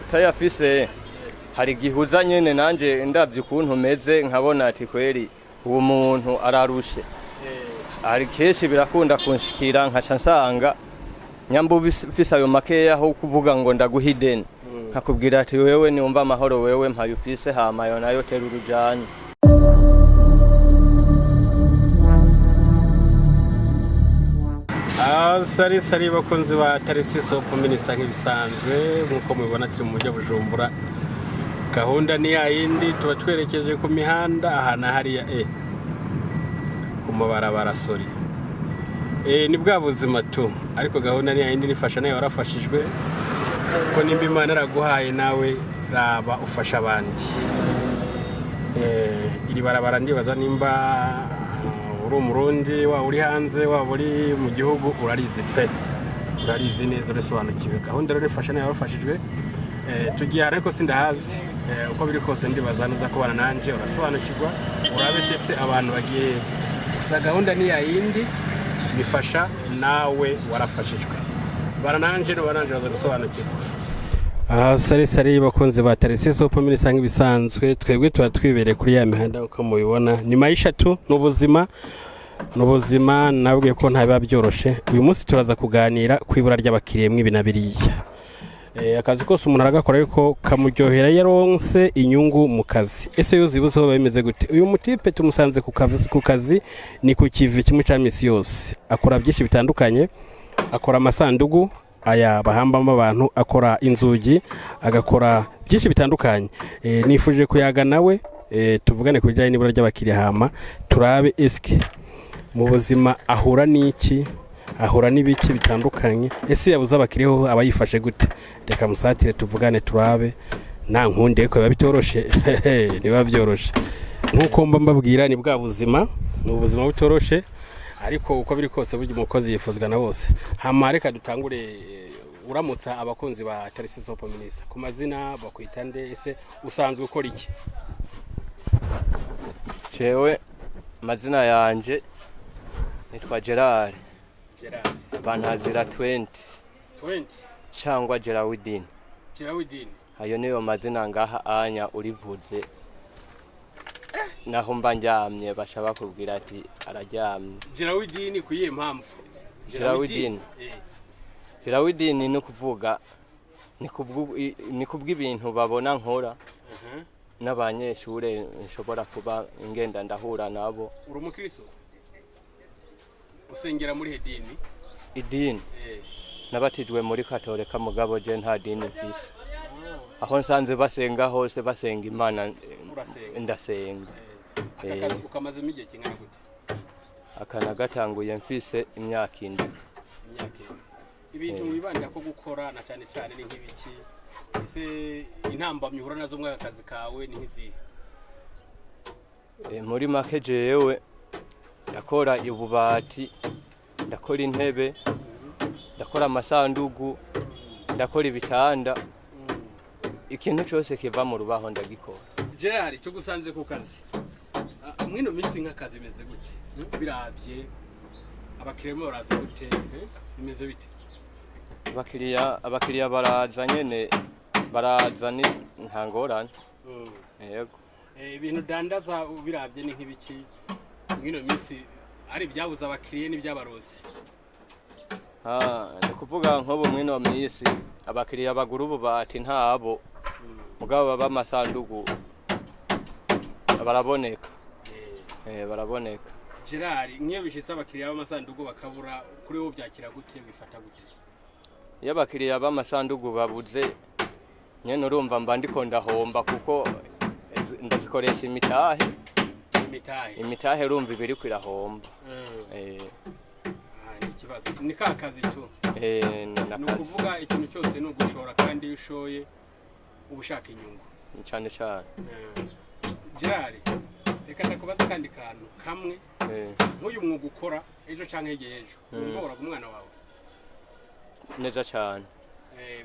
Utayafise, hari igihe uza nyene nanje ndavye ukuntu meze, nkabona ati kweri uwo muntu ararushe. Hari kenshi birakunda kunshikira, nkaca nsanga nyamba ufise ayo makeya, aho kuvuga ngo ndaguha ideni, nkakubwira ati wewe niwumva amahoro, wewe mpayo ufise, hama ayo nayo tera urujanye. Sari sari bakunzi ba Tarisi Sopu Minisa, nk'ibisanzwe nk'uko mubibona turi mu mujyi wa Bujumbura. Gahunda ni ya yindi, tuba twerekeje ku mihanda aha na hariya, ku mabarabara, sori, ni bwa buzima tu, ariko gahunda ni ya yindi, nifasha nawe warafashijwe, ko nimba Imana yaraguhaye nawe raba ufasha abandi. Iri barabara ndibaza nimba uri Umurundi, waba uri hanze, waba uri mu gihugu, urarizi pe, urarizi neza, urisobanukiwe. Gahunda rero ifasha nawe warafashijwe. Tugiye ahantu ariko sindahazi. Uko biri kose ndibaza nuza kubana nanje urasobanukirwa, urabe ese abantu bagiye. Gusa gahunda ni ya yindi, bifasha nawe warafashijwe. Bana nanje, nuba nanje uraza gusobanukirwa. Sari sari bakunzi ba Tarisi Sopu Minisa, nk'ibisanzwe twebwe tuba twibereye kuri ya mihanda uko mubibona. Nyuma y'ishatu n'ubuzima n'ubuzima, nabwiye ko nta biba byoroshe. Uyu munsi turaza kuganira ku ibura ry'abakiriya mw'ibi na biriya. Akazi kose umuntu aragakora, ariko kamuryohera yaronse inyungu mu kazi. Ese iyo zibuzeho biba bimeze gute? Uyu mutipe tumusanze ku kazi, ni ku kivi kimwe cya misi yose. Akora byinshi bitandukanye: akora amasandugu aya bahambamo abantu, akora inzugi, agakora byinshi bitandukanye. Nifuje kuyaga nawe, tuvugane ku bijyanye n'ibura ry'abakiriya, hama turabe eske mu buzima ahura n'iki, ahura n'ibiki bitandukanye, ese yabuze abakiriya ho aba yifashe gute? Reka musatire tuvugane turabe. Nta nkundi, ariko biba bitoroshe, ntibiba byoroshe nk'uko mba mbabwira. Ni bwa buzima, ni ubuzima butoroshe, ariko uko biri kose burya umukozi yifuzwa na bose. Hama reka dutangure, uramutsa abakunzi ba Tarisi Sopo Minisa. Ku mazina bakwita nde? Ese usanzwe ukora iki? Jewe amazina yanje nitwa Gerard. Gerard. Bantazira 20. 20. Cyangwa Gerawidini. Gerardine. Ayo niyo mazina ngaha anya urivuze, naho mba ndyamye baca bakubwira ati araryamye. Gerardine ku yihe mpamvu? Gerardine. Gerawidini ni ukuvuga ni kubw'ibintu babona nkora n'abanyeshure nshobora kuba ngenda ndahura nabo. Uri umukristo? Usengera muri hedini? Idini? Nabatijwe muri Katolika, mugabo je nta dini mfise. Aho nsanze basenga hose, basenga Imana, Urasenga. ndasenga. Aka kazi ukamazemo igihe kingana gute? Aka nagatanguye mfise imyaka 7. Imyaka 7. Ibintu wibanda ko gukora na cyane cyane ni nk'ibiki? Ese intambamyi uhura nazo muri aka kazi kawe ni nk'izihe? Muri make jewe ndakora ububati, ndakora intebe, ndakora amasandugu, ndakora ibitanda, ikintu cyose kiva mu rubaho ndagikora. Gerard, tugusanze ku kazi. Mwino minsi nk'akazi bimeze gute? Birabye abakiriya barimo baraza gute? Bimeze bite? Abakiriya baraza nyene, baraza, ni nta ngorane. Yego. Ibintu udandaza birabye ni nk'ibiki mwino minsi, ari ibyabuze abakiriya n'ibyabarose? Ni kuvuga nk'ubu mwino minsi abakiriya bagura ububati ntabo, mugabo b'amasandugu baraboneka. Baraboneka. Gerard, nk'iyo bishitse abakiriya b'amasanduku bakabura, kuri wowe byakira gute, bifata gute? Iyo abakiriya b'amasandugu babuze nyene, urumva mba ndiko ndahomba, kuko ndazikoresha imitahe. Imitahe. Imitahe urumva iba iriko irahomba. Ni ikibazo, ni ka kazi tu. Ni Ni nakazi. ukuvuga ikintu cyose ni ugushora, kandi iyo ushoye uba ushaka inyungu. Cane cane. Gerard, reka ndakubaza akandi kantu kamwe. Nk'uyu mwuga ukora, ejo canke hirya y'ejo wumva woraga umwana wawe? Neza cane.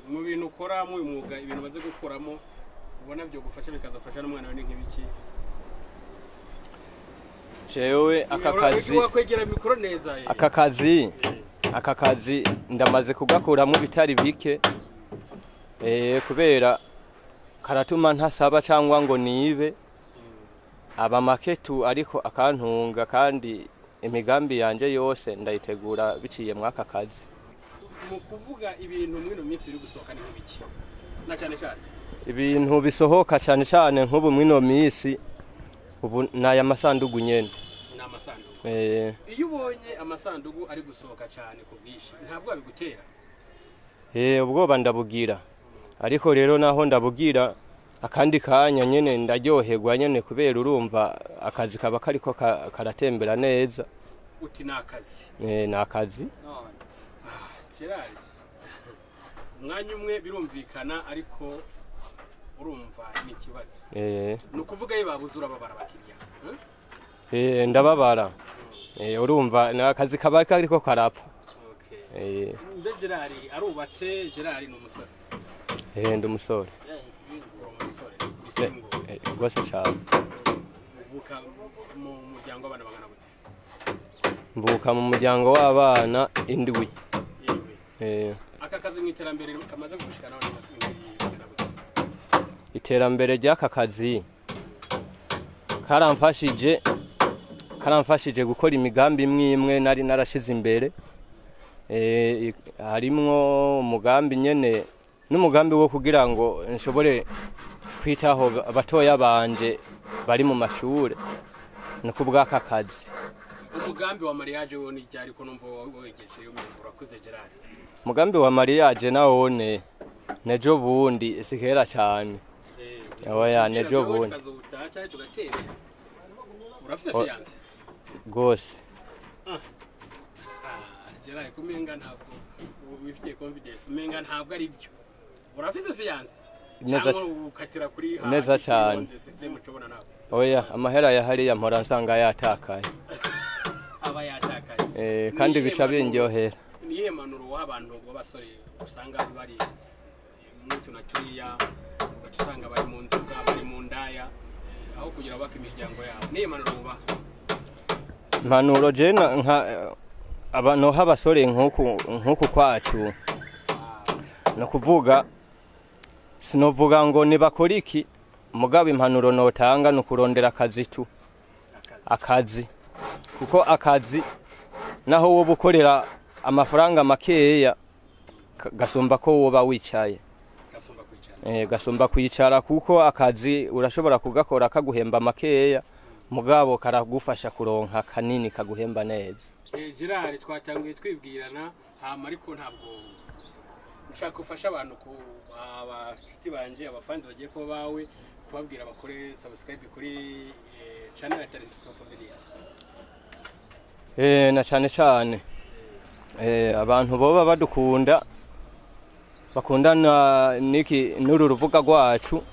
Mu bintu ukora muri uyu mwuga, ibintu umaze gukuramo ubona byo gufasha bikazafasha n'umwana wawe ni nk'ibiki? Jewe aka kazi Wakwegera mikoro neza. Aka kazi ndamaze kugakuramo ibitari bike, kubera Karatuma ntasaba cyangwa ngo nibe aba maketu, ariko akantunga, kandi imigambi yanje yose ndayitegura biciye mw'aka kazi. Mu kuvuga ibintu muri ino minsi biri gusohoka ni nk'ibiki na cyane cyane? Ibintu bisohoka cyane cyane nk'ubu mw'ino minsi ubu ni aya masandugu nyene. Ni amasandugu? Eh. Iyo ubonye amasandugu ari gusohoka cyane ku bwinshi, ntabwo babigutera? Ubwoba ndabugira, ariko rero naho ndabugira, akandi kanya nyene ndaryoherwa nyene, kubera urumva akazi kaba kariko karatembera neza. Uti ni akazi. Ni akazi. Gerard, umwanya umwe birumvikana, ariko urumva ni ikibazo. Ni ukuvuga iyo babuze urababara abakiriya, eh? Ndababara. Urumva ni akazi kaba kariko karapfa. Mbe Gerard arubatse? Gerard ni umusore? Ndi umusore. Uri umusore bisingo? Rwose cyane. Uvuka mu muryango w'abana bangana gute? Mvuka mu muryango w'abana 7. Yewe. Aka kazi mu iterambere kamaze gushikana bingana gute? Iterambere ry'aka kazi karamfashije gukora imigambi imwe imwe nari narashize imbere. Harimwo umugambi nyene n'umugambi wo kugira ngo nshobore kwitaho abatoya banje bari mu mashure, ni kubw'aka kazi. Umugambi wa mariage wo ni ryari, ko numva wegeje urakuze, Gerard? Umugambi wa mariage nawone nejo bundi, si kera cyane. Oya, nejo bundi. Tukazobutaha cyangwa tugatera? Urafise fiancé? Rwose. Gerard, kumenga ntabwo wifitiye confidence, umenga ntabwo ari byo. Urafise fiancé? Neza. Cyangwa ukatira kuri Neza cyane. System ucobona nawe? Oya, amahera ya hariya mpora nsanga yatakaye. Aba yatakaye. Kandi bica bindyohera. Niyihe mpanuro uha abantu b'abasore usanga bari mutu na turiya, ugaca usanga bari mu nzoga, bari mu ndaya, aho kugira bubake imiryango yabo? Niyihe mpanuro wubaha? Impanuro je nka abantu h'abasore nk'uku kwacu, no kuvuga sinovuga ngo nibakora iki, mugabo impanuro notanga ni ukurondera akazi tu. Akazi. Akazi, kuko akazi naho woba ukorera amafaranga makeya, gasumba ko woba wicaye. Gasumba kwicara. Gasumba kwicara, kuko akazi urashobora kugakora kaguhemba makeya, mugabo karagufasha kuronka kanini kaguhemba neza. Gerard, twatanguye twibwirana hama, ariko ntabwo nshaka ufasha abantu, ku abashuti banje, abafanzi bagiye kuba bawe, kubabwira bakore subscribe kuri channel ya Tarisi Feministe. Na cane cane abantu boba badukunda, bakundana niki n'uru rubuga rwacu,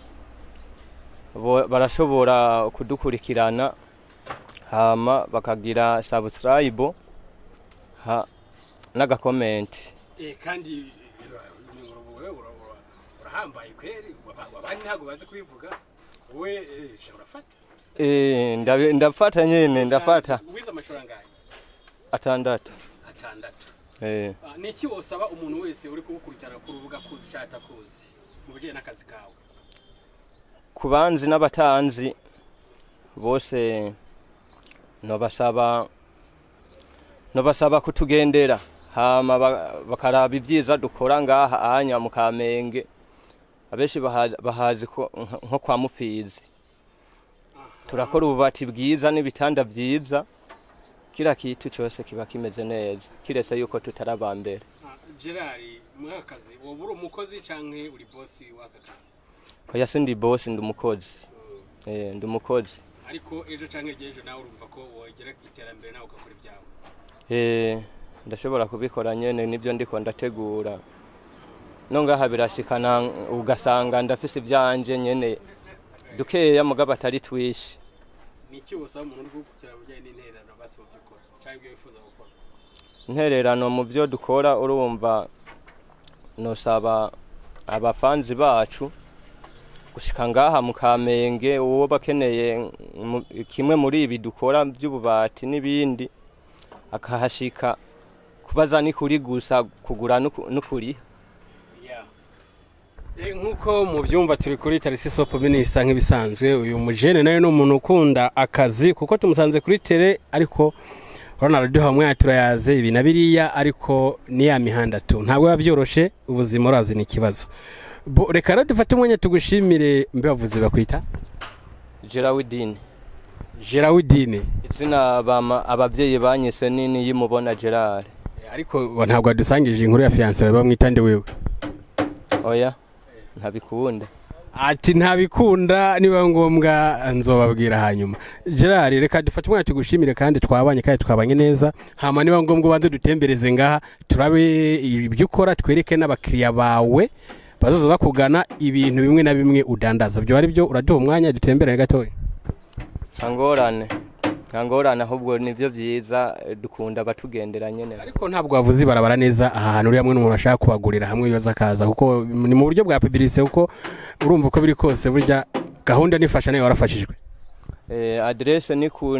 barashobora kudukurikirana hama bakagira subscribe n'agakomenti. Kandi urahambaye kweri, abandi ntabwo bazi kubivuga, wowe sha urafata. Ndafata nyene, ndafata. Wize amashuri angahe? 6. 6. Eh. Ah, ni iki wosaba umuntu wese uri kugukurikirana ku rubuga, kuzi cyangwa atakuzi, mu bijyanye n'akazi kawe? Ku banzi n'abatanzi bose, nobasaba kutugendera hama bakaraba ibyiza dukora ngaha anya mu Kamenge. Abenshi bahazi ko nko kwa Mufizi turakora ububati bwiza n'ibitanda byiza, kila kitu cyose kiba kimeze neza, kiretse yuko tutaraba mbere. Ah, Gerard, muri aka kazi woba uri umukozi canke uri bosi w'aka kazi? Oya, sindi bosi, ndi umukozi. Ndi umukozi. Ariko ejo canke ejo nawe urumva ko wogera iterambere, nawe ugakora ibyawe? Ndashobora kubikora nyene, nivyo ndiko ndategura. No ngaha birashikana ugasanga ndafise ivyanje nyene dukeya, mugabo atari twishi. Ni iki wosaba umuntu uri kugukurikirana mu bijyanye n'intererano basi mu byo ukora canke ibyo wifuza gukora? Intererano mu byo dukora, urumva nosaba abafanzi bacu gushika ngaha mu Kamenge, uwo bakeneye kimwe muri ibi dukora by'ububati n'ibindi akahashika. Kubaza ni kuri gusa, kugura n'ukuriha. Yeah. Nk'uko mubyumva, turi kuri Tarisi Sopo Minista nk'ibisanzwe. Uyu mujene nawe ni umuntu ukunda akazi, kuko tumusanze kuri terrain, ariko urabona araduha umwanya, turayaze ibi na biriya, ariko ni ya mihanda tu, ntabwo biba byoroshe, ubuzima urazi ni ikibazo. Bo, reka rero dufate umwanya tugushimire. Mbe bavuze bakwita? Gerawidini. Gerawidine. Izina bama abavyeyi banyise nini yimubona Gerard. Ariko ntabwo wadusangije inkuru ya fiancé wawe, bamwita nde wewe? Oya, ntabikunda. Ati ntabikunda, niba ngombwa nzobabwira hanyuma. Gerard, reka dufate umwanya tugushimire, kandi twabanye, kandi twabanye neza. Hama niba ngombwa ubanze dutembereze ngaha, turabe ibyo ukora, twereke n'abakiriya bawe bazaza bakugana ibintu bimwe na bimwe udandaza. Byo ari byo, uraduha umwanya dutemberane gatoya? Nta ngorane, nta ngorane, ahubwo nivyo vyiza, dukunda abatugendera nyene. Ariko ntabwo wavuze ibarabara neza aha hantu uri, hamwe n'umuntu ashaka kubagurira hamwe yoza akaza, kuko ni mu buryo bwa publicité, kuko urumva uko biri kose burya gahunda nifasha nayo warafashijwe. Adresse ni ku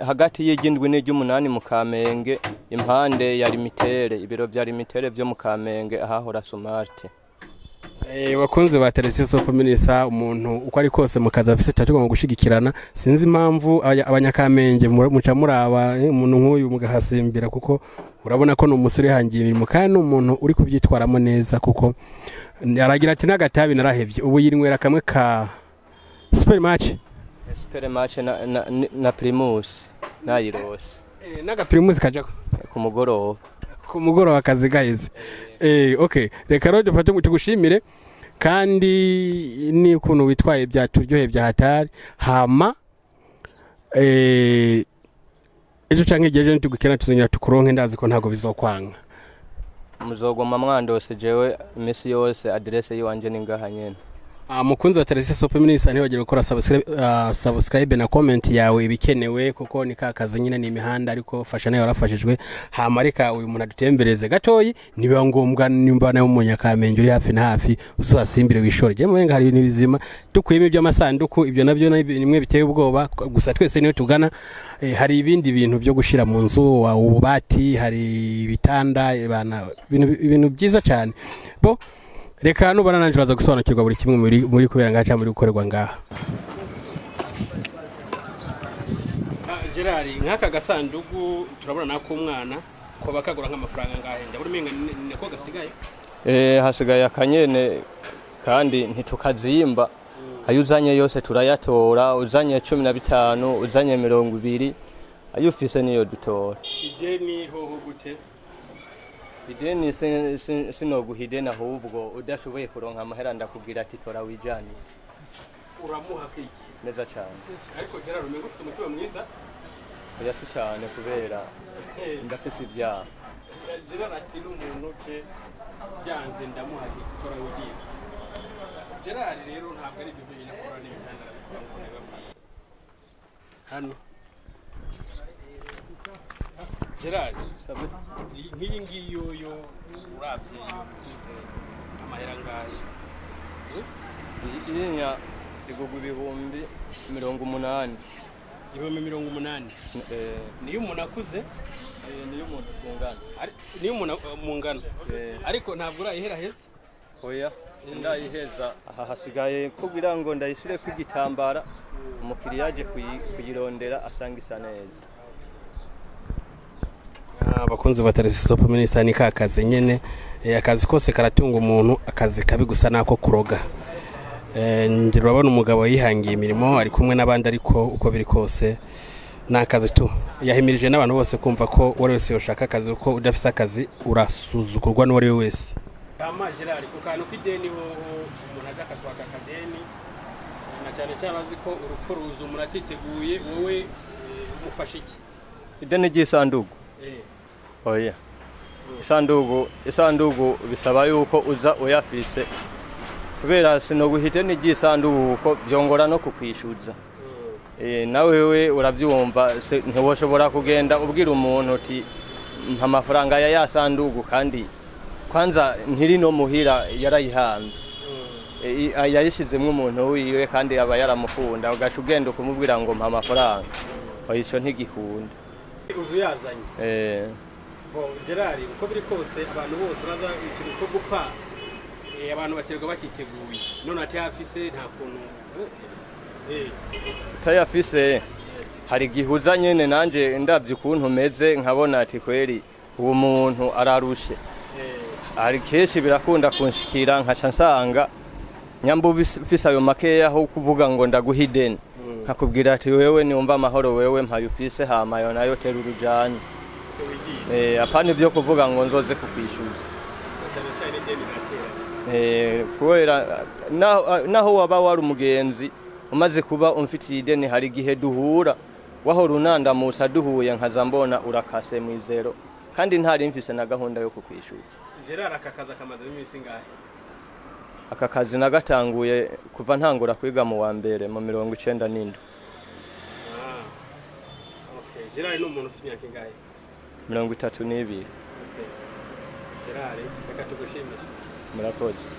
hagati y'igindwi n'iry'umunani mu Kamenge, impande ya Limitere, ibiro vya Limitere vyo mu Kamenge, ahahora Sumarte. Bakunze ba Teresi Sopo Minisa, umuntu uko ari kose mu kazi afise tuba tugomba gushigikirana. Sinzi impamvu abanyakamenge muca muraba umuntu nk'uyu mugahasimbira, kuko urabona ko ni umusore wihangiye imirimo, kandi ni umuntu uri kubyitwaramo neza, kuko aragira ati n'agatabi narahevye, ubu yinywera kamwe ka Super Match. Super Match na Primus nayirose. N'aga Primus kajako? Ku mugoroba. Ku mugoroba akazi gaheze. Okay, reka rero dufate tugushimire, kandi ni ukuntu witwaye byaturyoheye bya hatari. Hama ejo canke igihe ejo nitugukena tuzongera tukuronke, ndazi ko ntabwo bizokwanga. Muzogoma mwandose jewe imisi yose, adresse yiwanje ni ngaha nyene. Mukunzi wa Teresi Sopo Minisa, ntibagire gukora subscribe na comment yawe ibikenewe, kuko ni ka kazi nyine, ni imihanda, ariko fasha nayo warafashijwe. Hama reka uyu muntu adutembereze gatoyi, niba ngombwa nimba nawe umunyakamenge uri hafi na hafi uzasimbire wishore. Je murenga hari ibintu bizima dukuyemo iby'amasanduku, ibyo nabyo ni nimwe biteye ubwoba gusa, twese niyo tugana. Hari ibindi bintu byo gushira mu nzu wa ububati, hari ibitanda, bana, ibintu byiza cyane. Bo reka nubona nanjye uraza gusobanukirwa buri kimwe muri kubera ngaha cyangwa muri gukorerwa ngaha. Gerard, nk'aka gasanduku turabona n'ak'umwana ko bakagura nk'amafaranga ngahe? Ndabona umenga niko gasigaye. Hasigaye akanyene, kandi ntitukazimba. Ayo uzanye yose turayatora, uzanye 15, uzanye 20, ayo ufise niyo dutora. Ideni hoho gute? Ideni sinoguha ideni, ahubwo udashoboye kuronka amahera ndakubwira ati tora wijane. Uramuha akigira. Neza cyane. Ariko Gerard, umenga ufite umutima mwiza. Oya, si cyane, kubera ndafise ibyaha. Gerard ati n'umuntu je byanze ndamuha ati tora wigira. Gerard rero ntabwo ari ibyo byonyine akora, n'ibitanda arabikora ngo nabibabwiye hano. Gerard, nk'iyi ngiyi yo uravye yo bikuze amahera ngahe? Iyi igugwa 80,000. 80,000? Niyo umuntu akuze? Niyo umuntu tungana. Niyo umuntu mungana? Eh. Ariko ntabwo urayihera heza. Oya, sindayiheza. Aha hasigaye kugira ngo ndayishireko igitambara, umukiriya aje kuyirondera asanga isa neza. Abakunzi ba Tarisi Sopo Minisita, ni ka kazi nyene. Akazi kose karatunga umuntu, akazi kabi gusa nako kuroga. Ngira urabona umugabo yihangiye imirimo, ari kumwe n'abandi, ariko uko biri kose ni akazi tu. Yahimirije n'abantu bose kumva ko uwo ari wese yoshaka akazi, kuko udafise akazi urasuzugurwa n'uwo ari we wese. Ama Gerard, ku kantu k'ideni hoho, umuntu aje akakwaka akadeni, na cyane cyane azi ko urupfu ruza umuntu atiteguye, wowe umufasha iki? Ideni ry'isandugu? Oya, isandugu bisaba yuko uza uyafise, kubera sinoguha ideni ry'isandugu kuko vyongora no kukwishuza. Nawe wewe uravyumva, ntiwoshobora kugenda ubwira umuntu uti mpa amafaranga ya sandugu, kandi kwanza ntiri no muhira, yarayihambye. Yayishizemwo umuntu wiwe, kandi aba yaramukunda, ugaca ugenda ukumubwira ngo mpa amafaranga. Oya, ico ntigikunda. Uzu yazanye. Bon, Gerard, uko biri kose abantu bose baza ikintu cyo gupfa. Abantu baterwa batiteguye, none atayafise nta kuntu Utayafise hari igihe uza nyene nanje ndavye ukuntu meze, nkabona ati kweri uwo muntu ararushe. Hari kenshi birakunda kunshikira, nkaca nsanga nyamba ufise ayo makeya, aho kuvuga ngo ndaguha ideni, nkakubwira ati wewe niwumva amahoro, wewe mpayo ufise, hama ayo nayo tera urujanye. Wigiye. Apana ivyo kuvuga ngo nzoze kukwishuza. Cyane cyane ideni riratera. Kubera naho waba wari umugenzi, umaze kuba umfitiye ideni, hari igihe duhura wahora unandamutsa, duhuye nkaza mbona urakase mw'izero, kandi ntari mfise na gahunda yo kukwishuza. Gerard, aka kazi akamaze iminsi ingahe? Aka kazi nagatanguye kuva ntangura kwiga mu wa mbere mu 97. Ah, okay. Gerard ni umuntu ufite imyaka ingahe? 32. Okay. Gerard, reka tugushimire. Murakoze.